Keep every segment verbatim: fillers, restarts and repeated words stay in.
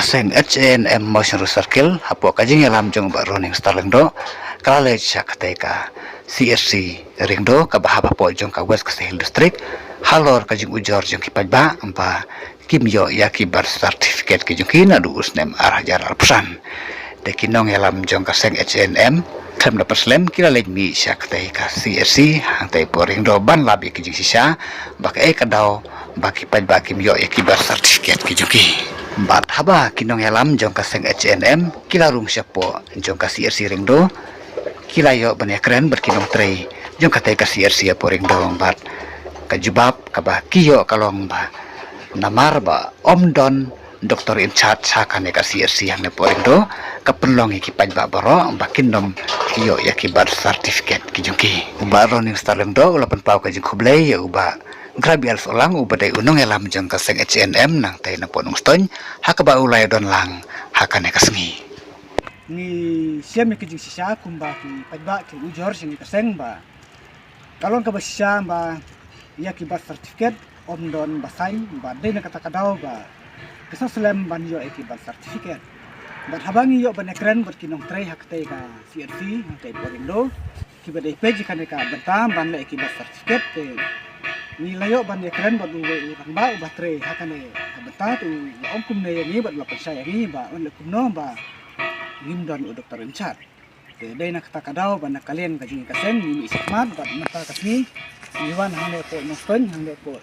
Seng H A N M Mawshynrut Circle, hapoh ka jingïalam jong u Bah Roning Starling Doh, ka la leit sha katei ka C H C Riangdo, kaba hap hapoh jong ka West Khasi Hills District, halor ka jingujor jong ki paidbah ba kim ïoh ïa ki birth certificate ki jong ki naduh u snem ar hajar arphew san. Te ki nongïalam jong ka seng H A N M khlem da pynslem ki la leit mih sha katei ka C H C hangtei hapoh Riangdo ban lap ïa ki jingshisha ba kaei ka daw ba ki paidbah kim ïoh ïa ki birth certificate ki jong ki. Bad haba ki nongïalam jong ka seng H A N M ki la rung shapoh jong ka C H C Riangdo, ki la ïoh ban ïakren bad ki nongtrei jong katei ka C H C hapoh Riangdo bad ka jubab kaba ki ïoh ka long ba namar ba ym don doctor in charge ha kane ka C H C hangne hapoh Riangdo, ka pynlong ïa ki paidbah baroh ba kin nym ïoh ïa ki birth certificate ki jong ki. U Bah Roning Starling Doh u la pynpaw ka jingkhublei ïa u Bah Grabiel Sohlang uba dei u nongïalam jong ka seng H A N M nangtei na Port Nongstoiñ, ha kaba u la ïadon lang ha kane ka sngi. Ngi shem ïa ki jingshisha kumba ki paidbah ki ujor sha ngi ka seng ba ka long kaba shisha ba ïa ki birth certificate ym don ba sign, ba dei na kata ka daw ba ki sa slem ban ïoh ïa ki birth certificate. Bad haba ngi ïoh ban ïakren bad ki nongtrei ha katei ka C H C hangtei hapoh Riangdo, kiba dei peit ïa kane ka bynta ban leh ïa ki birth certificate, te ngi la ïoh ban ïakren bad uwei u rangbah uba trei ha kane ka bynta, te u la ong kumne ïa ngi bad u la pynshai ïa ngi ba un leh kumno ba ngim don u doctor in charge. Te dei na kata ka daw ba na ka liang ka jong ngi ka seng ngi mih shakhmat bad mynta ka sngi ngi wan hangne hapoh Nongstoiñ, hangne hapoh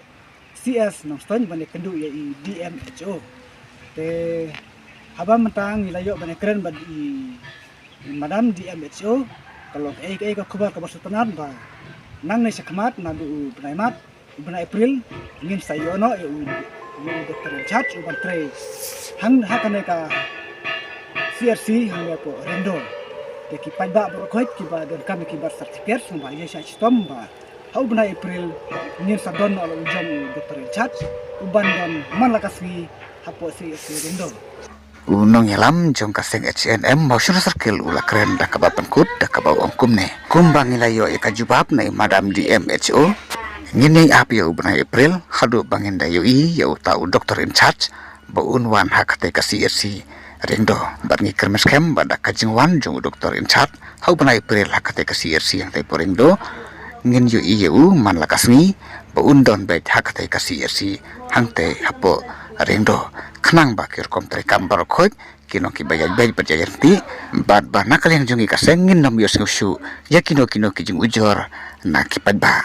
C S Nongstoiñ ban ïakynduh ïa i D M H O. Te haba mynta ngi la ïoh ban ïakren bad i, i madam D M H O, ka long kaei kaei ka khubor kaba sngewtynnat ba nangne shakhmat naduh u bnai March, u bnai April, ngin sa ïoh noh ïa u, ïa u doctor in charge uban trei hang ha kane ka C H C hangne hapoh Riangdo. Te ki paidbah baroh khoit kiba donkam ïa ki birth certificate sngewbha ïa shah shitom ba ha u bnai April ngin sa don noh la u jong u doctor in charge uban don man la ka sngi hapoh C H C Riangdo. U nongïalam jong ka seng H A N M Mawshynrut Circle u la kren da kaba pynkut da kaba u ong kumne. Kumba ngi la ïoh ïa ka jubab na i madam D M H O, ngin ïai ap ïa u bnai April haduh ba ngin da ïohi ïa uta u doctor in charge ba un wan ha katei ka C H C Riangdo. Bad ngi kyrmen skhem ba da ka jingwan jong u doctor in charge ha u bnai April ha katei ka C H C hangtei hapoh Riangdo, ngin ïohi ïa u man la ka sngi ba un don beit ha katei ka C H C hangtei hapoh Riangdo. Khnang ba ki rukom treikam baroh khoit kin long kiba ïaid beit bad ïaid ryntih, bad ba na ka liang jong ngi ka seng ngin nym ïohsngew shuh ïa kino kino ki jingujor na ki paidbah.